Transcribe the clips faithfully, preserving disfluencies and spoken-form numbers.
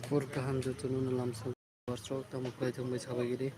Pur kaham jotono no lamsok. Warchok tamo khlai thangbai sabai gidi.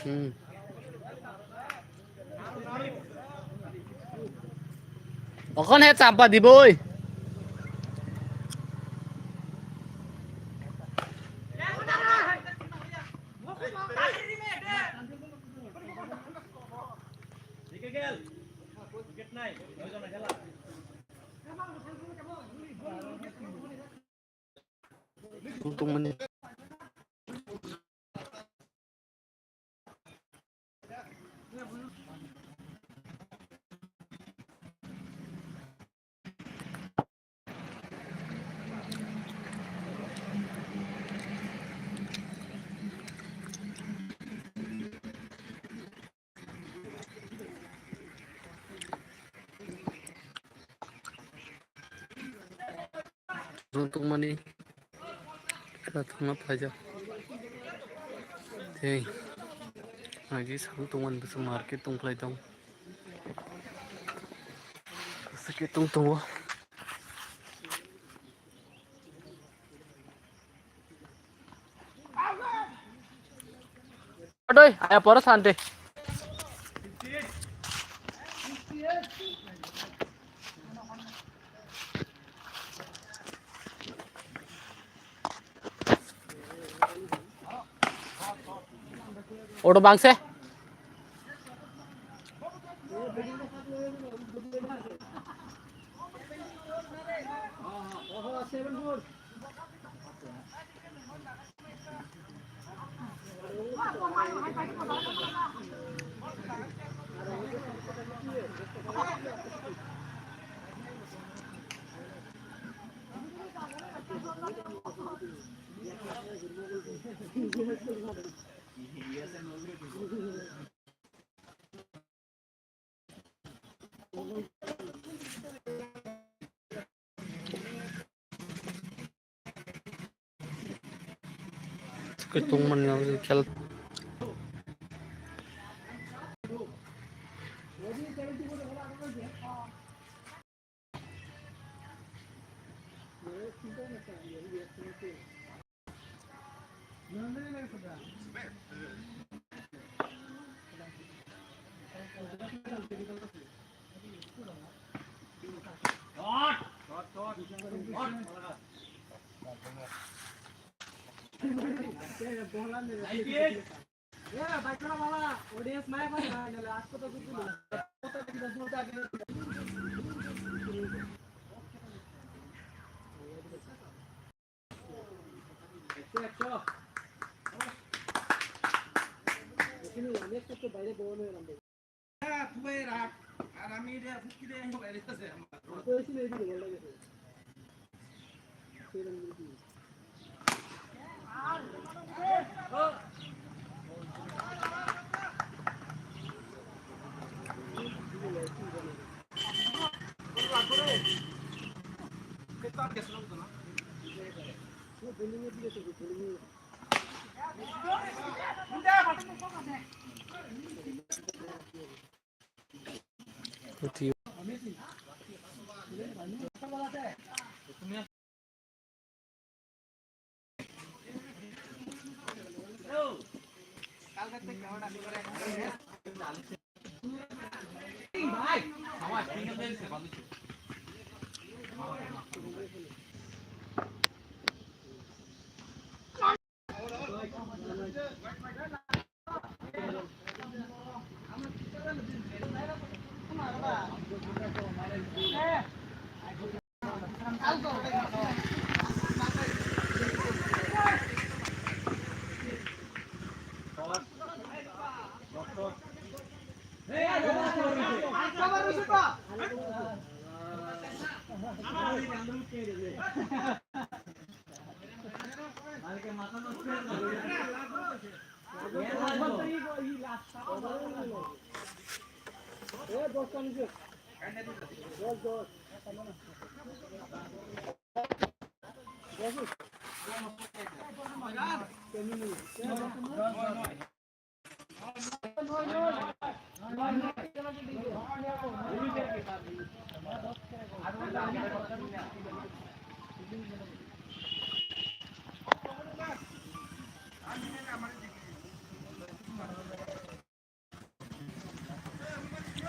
Hmm. Okon he champa diboi. Tongmani. Rung tongmani khe thangna phaijak. Tei agi sal tongmani bwswk market tongkhlai tong. Bwswk khe tong tongo. Adoi, aya poro sante. Odo bangse. Kaitung manya khel.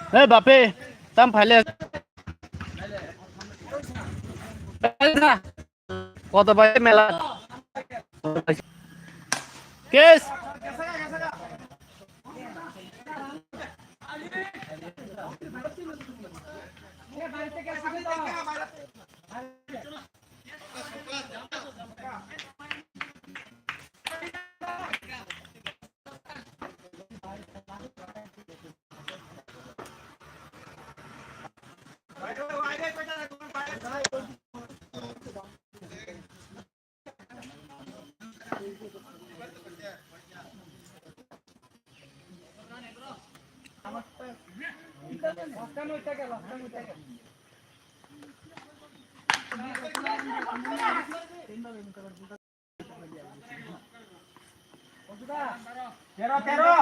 Hey, Bape, tam phaile. Koto bai mela. Kes. তেরো, তেরো।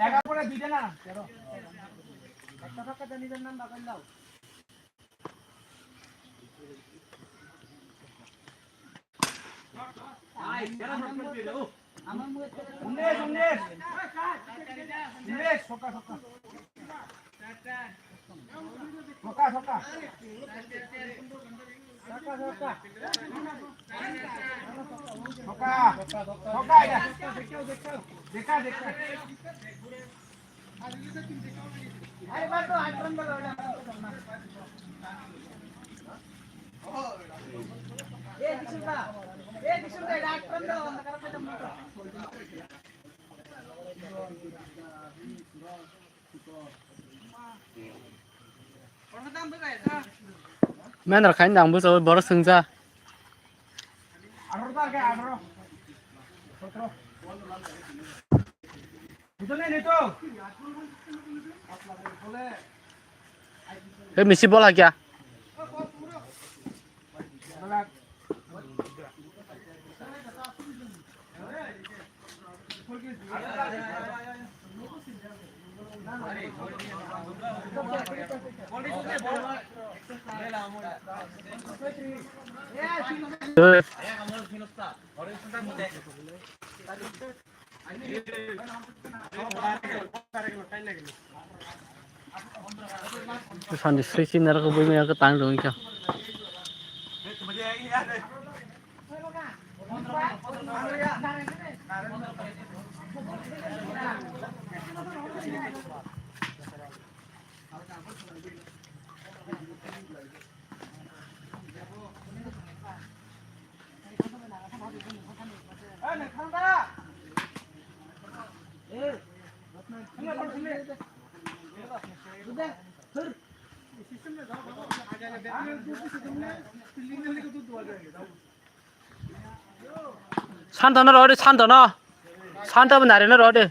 এগারো পরে দুইটা না, তেরো। একটা ফাঁকা দেন, নিজের নাম বাগান দাও। উনিশ, উনিশ। উনিশ, সকা, সকা। সকা, সকা। সকা, সকা। সকা, সকা, এটা। দেখা, দেখা। Menor khain dang bwsa borok swngsa. He misi bola kya? Sandi sui sui narwk bui maya khe tang tong kha. Santano rode, Santano. Santa bo narino rode.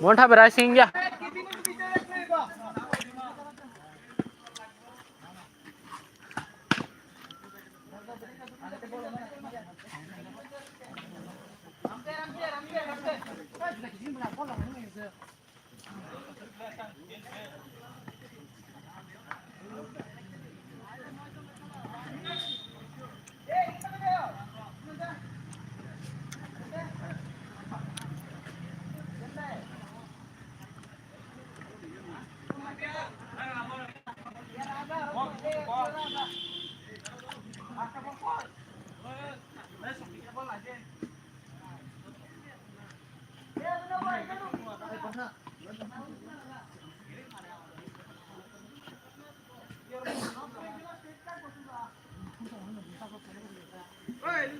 Montha berai sing ya.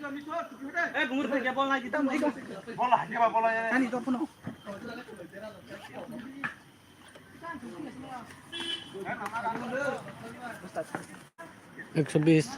Eh, bungur ke bol na kita, bungur. Bola, dia bola ya. Ani to puno. Ekso bis.